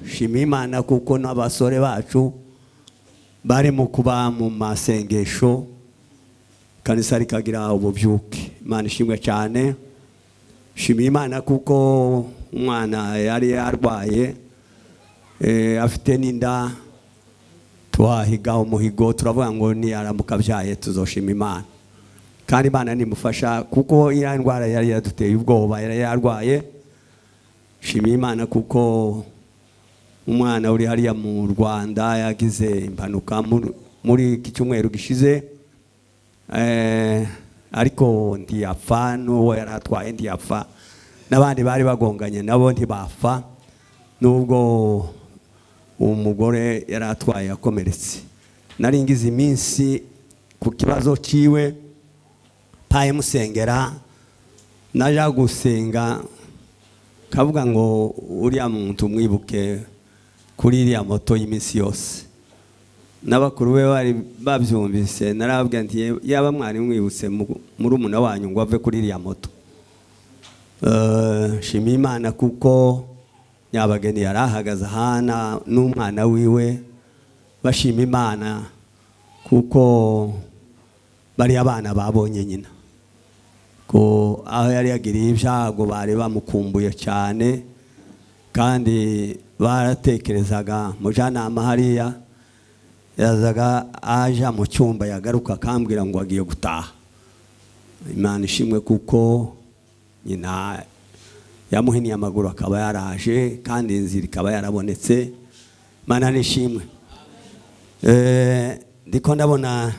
Dushima Imana kuko n'abasore bacu barimo kuba mu masengesho, kanisa rikagira ububyuke. Imana ishimwe cyane. Shimiye Imana kuko umwana yari yarwaye, afite n'inda, twahiga umuhigo turavuga ngo niyaramuka abyaye tuzoshima Imana, kandi Imana nimufasha kuko iriya ndwara yari yaduteye ubwoba, yari yarwaye. Shimiye Imana kuko umwana uri hariya mu Rwanda yagize impanuka muri iki cyumweru gishize, ariko ntiyapfa, n'uwo yari atwaye ntiyapfa, n'abandi bari bagonganye nabo ntibapfa, nubwo umugore yari atwaye yakomeretse. Nari ngize iminsi ku kibazo ciwe paye musengera, naja gusenga kavuga ngo uriya muntu mwibuke kuri iriya moto y'iminsi yose. N'abakuru be bari babyumvise, narababwira nti yaba mwari mwibutse murumuna wanyu ngo ave kuri iriya moto. Shima Imana kuko Nyabageni yari ahagaze ahana n'umwana wiwe, bashima Imana kuko bari abana babonye nyina, ko aho yari yagiriye ibyago bari bamukumbuye cyane, kandi baratekerezaga. Mujyanama hariya yazaga aja mu cyumba, yagaruka akambwira ngo agiye gutaha. Imana ishimwe kuko nyina yamuhiniye amaguru akaba yaraje, kandi inzira ikaba yarabonetse. Imana nishimwe. Ndiko ndabona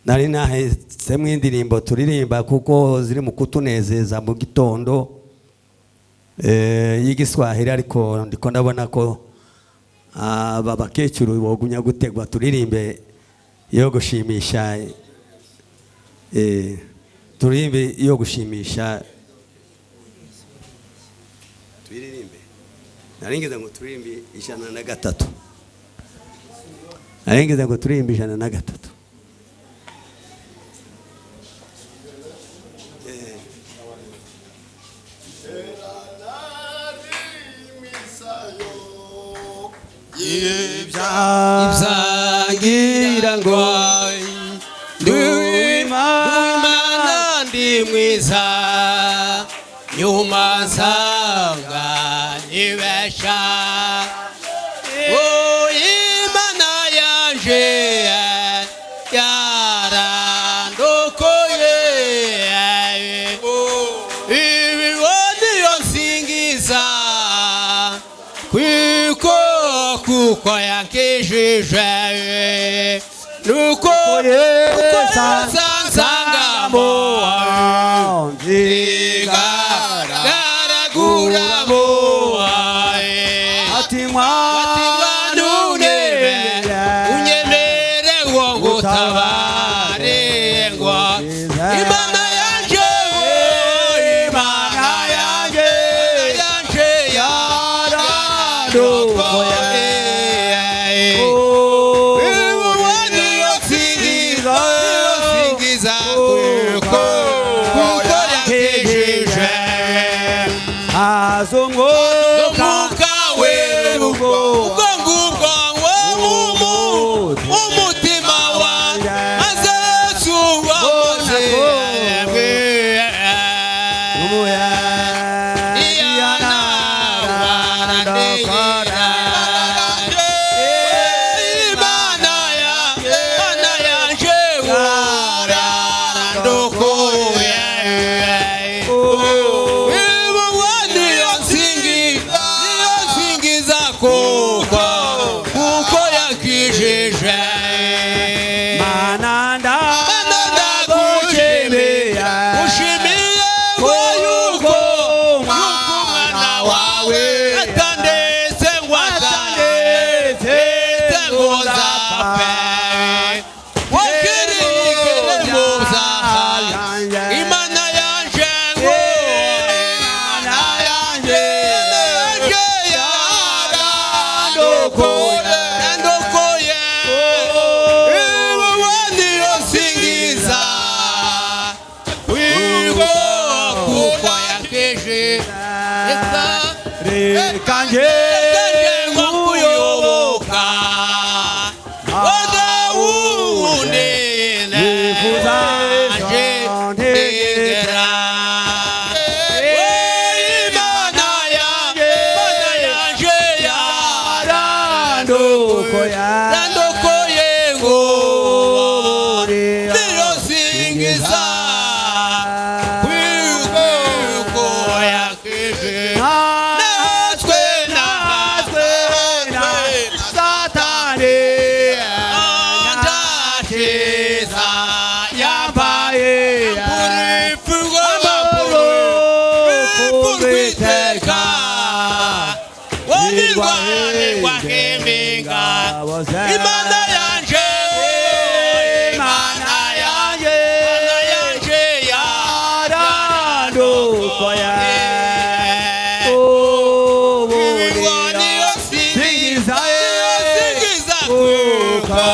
nari nahetsemo indirimbo turirimba kuko ziri mu kutunezeza mu gitondo, y'igiswahili, ariko ndiko ndabona ko aba bakecuru bogumya gutegwa turirimbe yo gushimisha, turirimbe yo gushimisha, turirimbe. Naringeze ngo turirimbe 103, naringeze ngo turirimbe 103. Ibyagira ngo Nduwimana ndi mwiza, nyuma nsanga nibesha. Imana yanje yarandokoye, ibiboni yonsingiza kuko kuko yankijije, nuko nsangamo nzigaraguramo ati mwana unyemere ngo ngutabare, ngo Imana yanje, Imana yanje yanje yarandokoye, kuko yakijije azunguka we ubwo ngubwo umutima wa maze Yesu wakoze. Imana yanje warandokoye, niyo nsingiza kuko kuko yakijije. Mana ndagushimiye, ushimiye ngo yuko umwana wawe atandetse ngo Randokoye ngo niyosingiza kuko yakije natwe natwe na Satani andakiza yambaye urwiteka wonirwanirwahimbinga Imana yanje Imana yanje Imana yanje yarandukoye Singiza kuko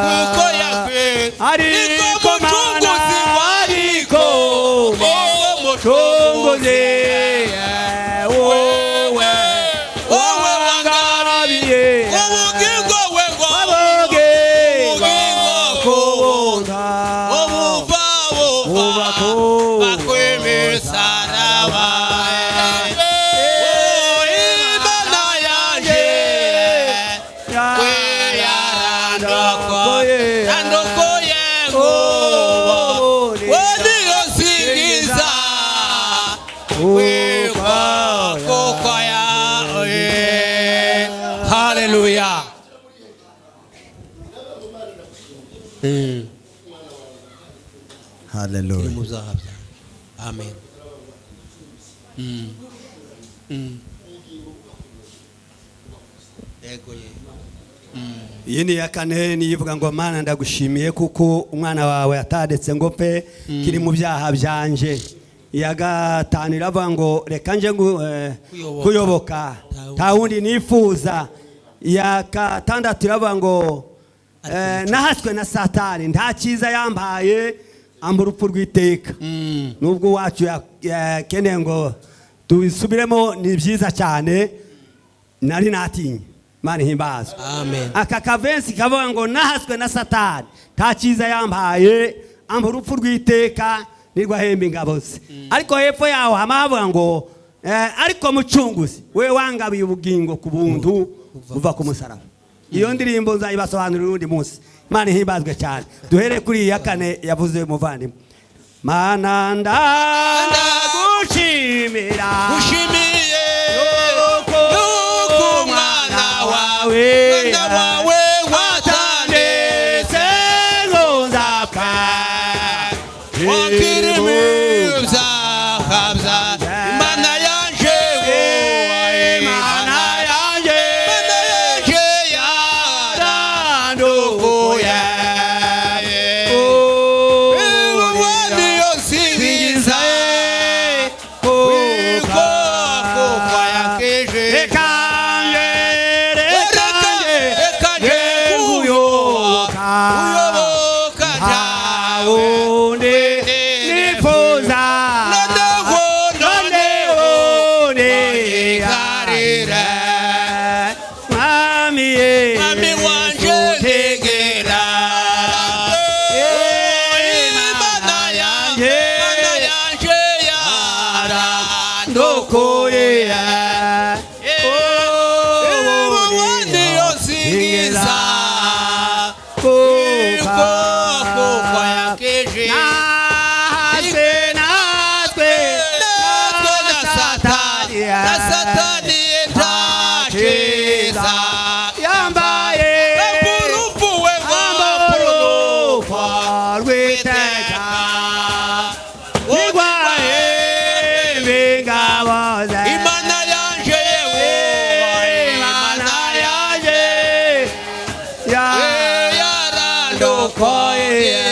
kuko yakwe ariko mucunguzi mana ariko wowe mucunguzi wowe wowe wangabiye ubugingo we ngo waboge ubugingo kubunda ubuva buva bakwimisaraba Imana yanje Randokoye ngo woniyosingiza Haleluya. Hallelujah. Mu byaha byanjye. Amen. Yego ye. Iyi ni iya kane niyo ivuga ngo mana ndagushimiye kuko umwana wawe atadetse ngo pe kiri mu byaha byanje. Iya gatanu iravuga ngo reka nje Kuyoboka. kuyoboka nta wundi nifuza. Iya gatandatu iravuga ngo nahaswe na Satani nta cyiza yampaye amba urupfu rw'iteka. Nubwo uwacu yakeneye ngo tubisubiremo ni byiza cyane nari natinye. Imana ihimbazwe. Amen. Aka kavensi kavuga ngo nahaswe na Satani nta cyiza yampaye amba urupfu rw'iteka nirwo ahemba ingabo ze. Ariko hepfo yaho hama havuga ngo ariko mucunguzi we wangabiye ubugingo ku buntu buva ku musaraba. Iyo ndirimbo nzayibasobanurira undi munsi. Imana ihimbazwe cyane. Duhere kuri iyi ya kane yavuze umuvandimwe. Mana ndagushimira Ushimiye Yuko yuko umwana wawe umwana wawe watandetse ngo nzapfa wakirimo ibyaha byanjye. Imana yanje wowe Imana yanjye Imana yanje yarandukuye niyosingiza kuko kuko yakije Reka nje reka nje Reka nje kuyoboka kuyoboka nta wundi nifuza noneho noneho nikarire Mwami Yesu Mwami wanje ntegera Imana yanjye Imana yanjye yarandokoye niyosingiza kuko kuko yakije Natwe natwe natwe na Satani na Satani ntakiza yambaye urupfu we urupfu rw'iteka nirwaye ingabo ze Imana yanje yewe Imana yanjye yarandokoye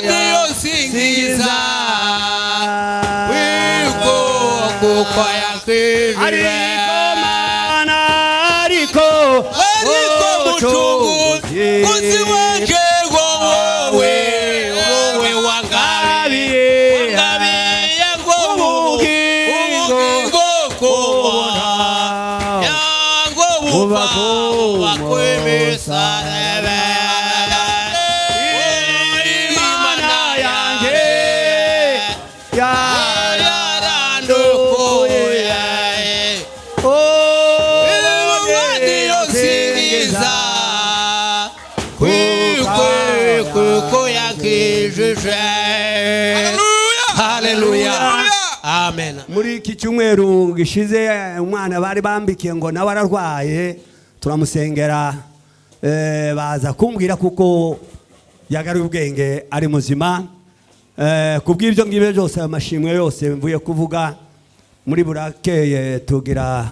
niyosingiza kuko kuko yakije ariko mana ariko ariko mucunguzi uzi wanje wowe wowe wangabiye wangabiye ngo ubugingo kubona yango buva bakwimisarebe Imana yanjye yarandukuye Kuko yankijije. Haleluya, amen. Muri iki cyumweru gishize, umwana bari bambikiye ngo nawe ararwaye, turamusengera, baza kumbwira kuko yagaruye ubwenge, ari muzima. Ku bw'ibyo ngibyo byose, ayo mashimwe yose mvuye kuvuga, muri burakeye tugira